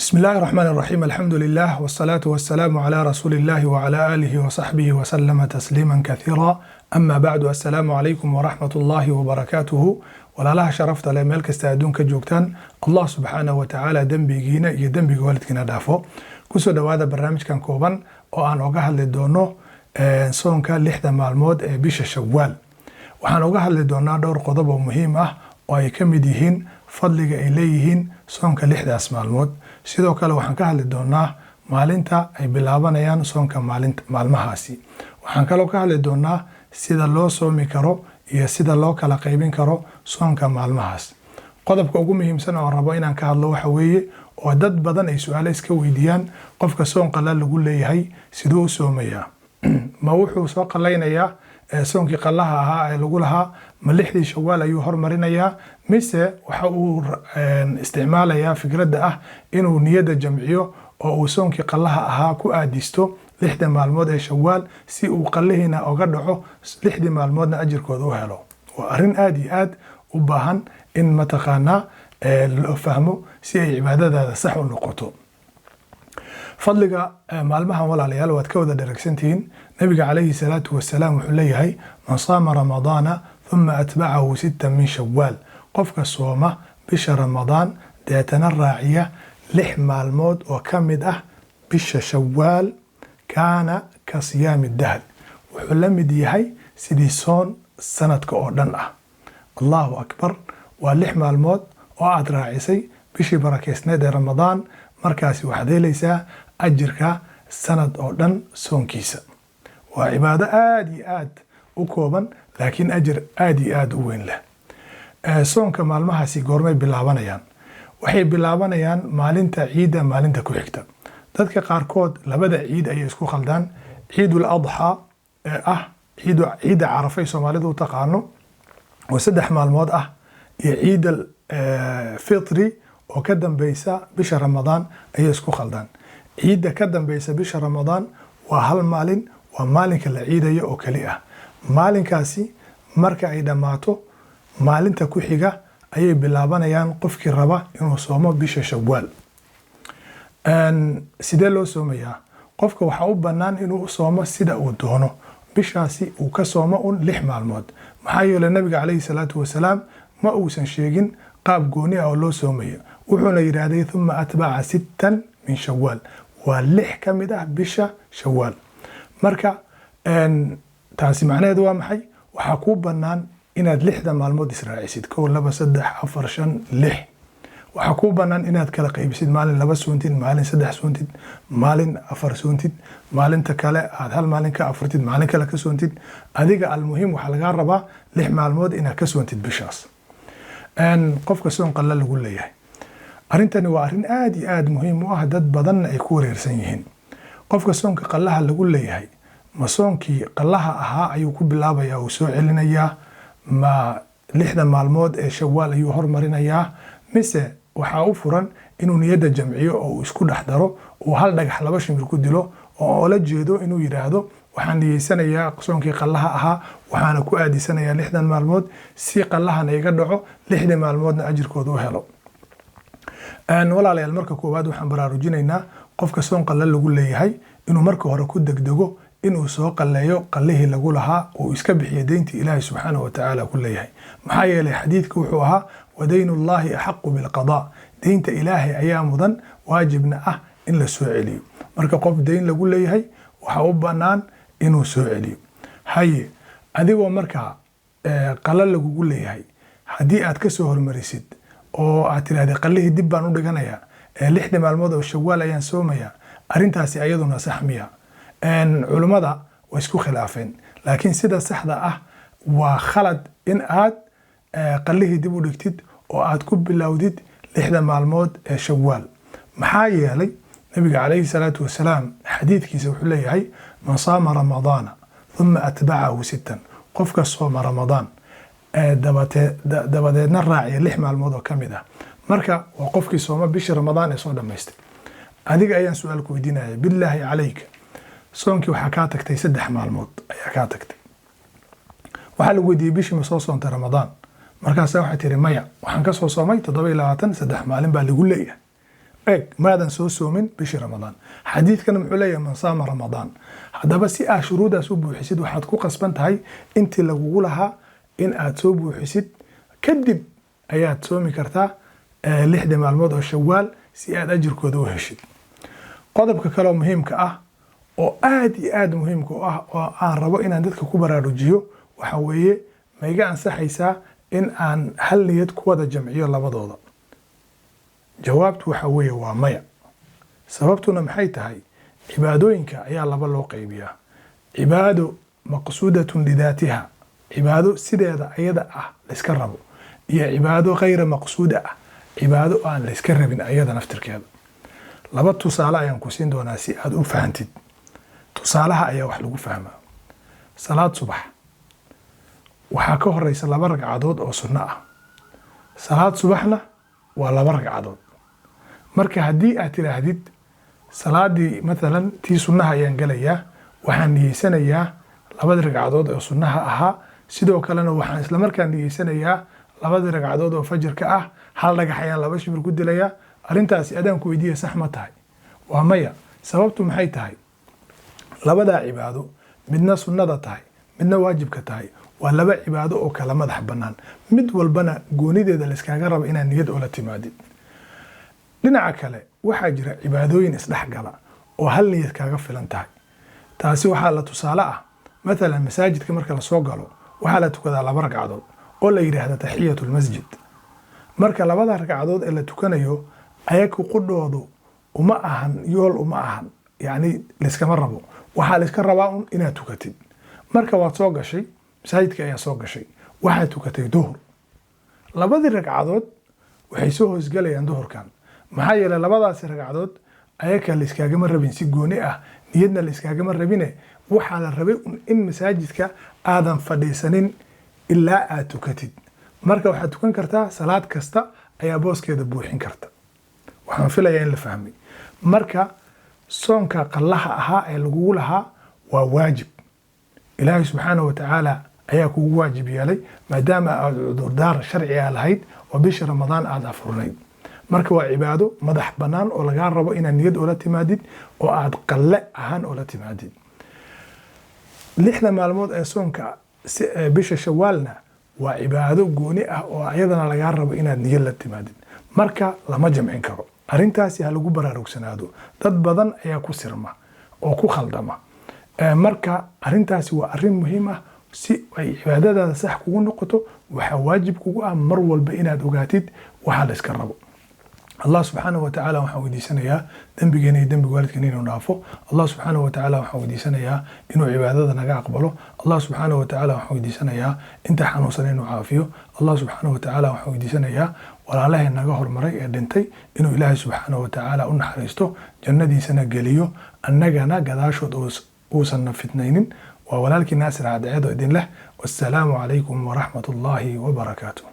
بسم الله الرحمن الرحيم، الحمد لله والصلاة والسلام على رسول الله وعلى آله وصحبه وسلم تسليما كثيرا. أما بعد، السلام عليكم ورحمة الله وبركاته. Walaalaha sharafta leh, meel kasta adduunka joogtaan, Allah subxaanahu wa tacaala dembigiina iyo dembiga waalidkiina dhaafo. Kusoo dhowaada barnaamijkan kooban oo aan oga hadli doono soonka 6da maalmood ee bisha Shawaal. Waxaan oga hadli doonaa dhowr qodob oo muhiim ah oo ay ka mid yihiin fadliga ay leeyihiin soonka 6daas maalmood. Sidoo kale waxaan ka hadli doonaa maalinta ay bilaabanayaan soonka maalmahaasi. Waxaan kaloo ka hadli doonaa sida loo soomi karo iyo sida loo kala qaybin karo soonka maalmahaas. Qodobka ugu muhiimsan oo rabo inaan ka hadlo waxa weeye, oo dad badan ay su-aalo iska weydiiyaan: qofka soon qala lagu leeyahay siduu u soomayaa? Ma wuxuu soo qalaynayaa soonkii qalaha ahaa ee lagu lahaa? Ma 6dii Shawaal ayuu hormarinayaa, mise waxa uu isticmaalayaa fikradda ah inuu niyadda jamciyo oo uu soonkii qalaha ahaa ku aadisto 6da maalmood ee Shawaal, si uu qalihiina oga dhaco, 6dii maalmoodna ajirkooda u helo? Waa arrin aada iyo aad u baahan in mataqaanaa loo fahmo si ay cibaadadaada sax u noqoto. Fadliga maalmahan, walaalayaal, waad ka wada dharagsantihiin. Nabiga calayhi salaatu wasalaam wuxuu leeyahay: "Man saama Ramadaana thumma atbacahu sittan min Shawaal." Qofka sooma bisha Ramadaan, deetana raaciya 6 maalmood oo ka mid ah bisha Shawaal, kaana ka siyaami dahr, wuxuu la mid yahay sidii soon sanadka oo dhan ah. Allahu akbar! Waa 6 maalmood oo aad raacisay bishii barakeysneed ee Ramadaan. Markaasi waxaad helaysaa ajirka sanad oo dhan soonkiisa. Waa cibaado aada iyo aad u kooban, laakiin ajir aada iyo aada u weyn leh. Soonka maalmahaasi goormay bilaabanayaan? Waxay bilaabanayaan maalinta ciidda maalinta ku xigta. Dadka qaarkood labada ciid ayay isku khaldaan: Ciidul Adxaa ee ah ciidda Carafay Soomaalidu u taqaano oo 3 maalmood ah, iyo Ciid Fitri oo ka dambeysa bisha Ramadaan ayay isku khaldaan. Ciidda ka dambeysa bisha Ramadaan waa hal maalin, waa maalinka la ciidayo oo keli ah. Maalinkaasi marka ay dhammaato, maalinta ku xiga ayay bilaabanayaan qofkii raba inuu soomo bisha Shawaal. Sidee loo soomayaa? Qofka waxaa u bannaan inuu soomo sida uu doono, bishaasi uu ka soomo un 6 maalmood. Maxaa yeelay, Nabiga calayhi salaatu wasalaam ma uusan sheegin qaab gooni ah oo loo soomayo. Wuxuuna yidhaahday: "Thumma atbaca sittan min Shawaal." Waa 6 ka mid ah bisha Shawaal. Marka taasi macnaheedu waa maxay? Waxaa kuu bannaan inaad 6da maalmood israacisid: kow, laba, saddex, afar, shan, lix. Waxaa kuu bannaan inaad kala qaybisid: maalin laba soontid, maalin saddex soontid, maalin afar soontid, maalinta kale aad hal maalin ka afurtid, maalin kale ka soontid. Adiga almuhim waxaa lagaa rabaa 6 maalmood inaad ka soontid bishaas. Qofka soon qalla lagu leeyahay, arrintani waa arrin aada iyo aada muhiim u ah, dad badanna ay ku wareersan yihiin. Qofka soonka qallaha lagu leeyahay, ma soonkii qallaha ahaa ayuu ku bilaabayaa uu soo celinayaa? Ma 6da maalmood ee Shawaal ayuu hormarinayaa? Mise waxaa u furan inuu niyadda jamciyo oo uu isku dhex daro, uu hal dhagax laba shimbir ku dilo, oo oola jeedo inuu yidhaahdo: "Waxaan niyeysanayaa soonkii qallaha ahaa, waxaana ku aadisanayaa 6dan maalmood, si qallahana iga dhaco, 6dii maalmoodna ajirkooda u helo"? Walaalayaal, marka koowaad waxaan baraarujinaynaa qofka soon qalle lagu leeyahay inuu marka hore ku degdego inuu soo qalleeyo qallihii lagu lahaa, uu iska bixiyo deyntii Ilaahay subxaanahu watacaala ku leeyahay. Maxaa yeelay, xadiidka wuxuu ahaa: "Wadaynu llahi axaqu bilqadaa." Deynta Ilaahay ayaa mudan, waajibna ah in la soo celiyo. Marka qof deyn lagu leeyahay waxaa u bannaan inuu soo celiyo. Haye, adigoo markaa qalo lagugu leeyahay, haddii aad ka soo hormarisid oo aad tidhahda: "Qalihii dib baan u dhiganayaa, 6dii maalmood oo Shawaal ayaan soomayaa," arrintaasi ayaduna sax miya? Culummada way isku khilaafeen, laakiin sida saxda ah waa khalad in aad qalihii dib u dhigtid oo aad ku bilowdid 6da maalmood ee Shawaal. Maxaa yeelay, Nabiga calayhi salaatu wasalaam xadiidkiisa wuxuu leeyahay: "Man saama Ramadaana thumma atbacahu sittan." Qofka sooma Ramadaan, dabadeedna raaciya 6 maalmood oo ka mid ah. Marka waa qofkii sooma bishii Ramadaan ee soo dhammaystay. Adiga ayaan su-aal ku weydiinaya: billaahi calayka, soonkii waxaa kaa tagtay 3 maalmood ayaa kaa tagtay. Waxaa lagu weydiiyey: "Bishii ma soo soontay Ramadaan?" Markaasa waxay tiri: "Maya, waxaan kasoo soomay 27, 3 maalin baa lagu leeyahay." Eeg, maadan soo soomin bishii Ramadaan. Xadiidkana muxuu leeyahay? Man saama Ramadaan. Haddaba, si aad shuruudaas u buuxisid, waxaad ku qasban tahay intii lagugu lahaa in aad soo buuxisid, kadib ayaad soomi kartaa 6da maalmood oo Shawaal si aad ajirkooda u heshid. Qodobka kaleoo muhiimka ah oo aad iyo aad muhiimka u ah oo aan rabo inaan dadka ku baraarujiyo waxa weeye: ma iga ansaxaysaa in aan hal niyad ku wada jamciyo labadooda? Jawaabtu waxa weeye waa maya. Sababtuna maxay tahay? Cibaadooyinka ayaa laba loo qaybiyaa: cibaado maqsuudatun lidaatiha, cibaado sideeda ayada ah layska rabo, iyo cibaado khayra maqsuuda ah, cibaado aan layska rabin ayada naftirkeeda. Laba tusaale ayaan ku siin doonaa si aad u fahantid. Tusaalaha ayaa wax lagu fahmaa. Salaad subax waxaa ka horeysa laba ragcadood oo sunno ah. Salaad subaxna waa laba ragcadood. Marka haddii aad tiraahdid salaadii mathalan tii sunnaha ayaan gelayaa, waxaan niyeysanayaa labadii ragcadood oo sunnaha ahaa, sidoo kalena waxaan islamarkaa niyeysanayaa labadii ragcadood oo fajirka ah, hal dhagax ayaan laba shibir ku dilayaa, arrintaasi adaan ku weydiiya, sax ma tahay? Waa maya. Sababtu maxay tahay? Labadaa cibaado, midna sunnada tahay, midna waajibka tahay, waa laba cibaado oo kala madax bannaan, mid walbana goonideeda layskaaga raba inaad niyad oola timaadid. Dhinaca kale, waxaa jira cibaadooyin isdhexgala oo hal niyad kaaga filan tahay. Taasi waxaa la tusaale ah, mathalan, masaajidka marka lasoo galo waxaa la tukadaa laba ragcadood oo la yidhaahda taxiyatu lmasjid. Marka labada ragcadood ee la tukanayo ayaku qudhoodu uma ahan yool, uma ahan, yacni layskama rabo. Waxaa layska rabaa un inaad tukatid. Marka waad soo gashay masaajidka, ayaa soo gashay, waxaad tukatay duhur. Labadii ragcadood waxay soo hoosgalayaan duhurkan. Maxaa yeelay, labadaasi ragcadood ayaka layskaagama rabin si gooni ah, niyadna layskaagama rabine. Waxaa la rabay in masaajidka aadan fadhiisanin ilaa aad tukatid. Marka waxaad tukan kartaa salaad kasta ayaa booskeeda buuxin karta. Waxaan filayaa in la fahmay. Marka soonka qallaha ahaa ee lagugu lahaa waa waajib. Ilaahay subxaanahu wa tacaala ayaa kugu waajib yeelay, maadaama aad cudurdaar sharci a lahayd oo bisha Ramadaan aada afurnayd. Marka waa cibaado madax bannaan oo lagaa rabo inaad niyad oola timaadid oo aad qalle ahaan oola timaadid. 6da maalmood ee soonka bisha Shawaalna waa cibaado gooni ah oo ayadana lagaa rabo inaad niyad la timaadid. Marka lama jamcin karo. Arrintaasi ha lagu baraarugsanaado. Dad badan ayaa ku sirma oo ku khaldama. Marka arrintaasi waa arrin muhiim ah. Si ay cibaadadaada sax kugu noqoto, waxaa waajib kugu ah mar walba inaad ogaatid waxa la iska rabo. Allah subxaanahu wa tacaala waxaan weydiisanayaa dembigeena iyo dembiga waalidkeena inuu dhaafo. Allah subxaanahu wa tacaala waxaan weydiisanayaa inuu cibaadada naga aqbalo. Allah subxaanahu wa tacaala waxaan weydiisanayaa inta xanuunsan inuu caafiyo. Allah subxaanahu wa tacaala waxaan weydiisanayaa walaalaheen naga hormaray ee dhintay inuu Ilaahay subxaanahu wa tacaala u naxariisto, jannadiisana geliyo, annagana gadaashood uusan na fitnaynin. Waa walaalkii Naasir Cadceed oo idin leh, wassalaamu calaykum waraxmat ullaahi wabarakaatuh.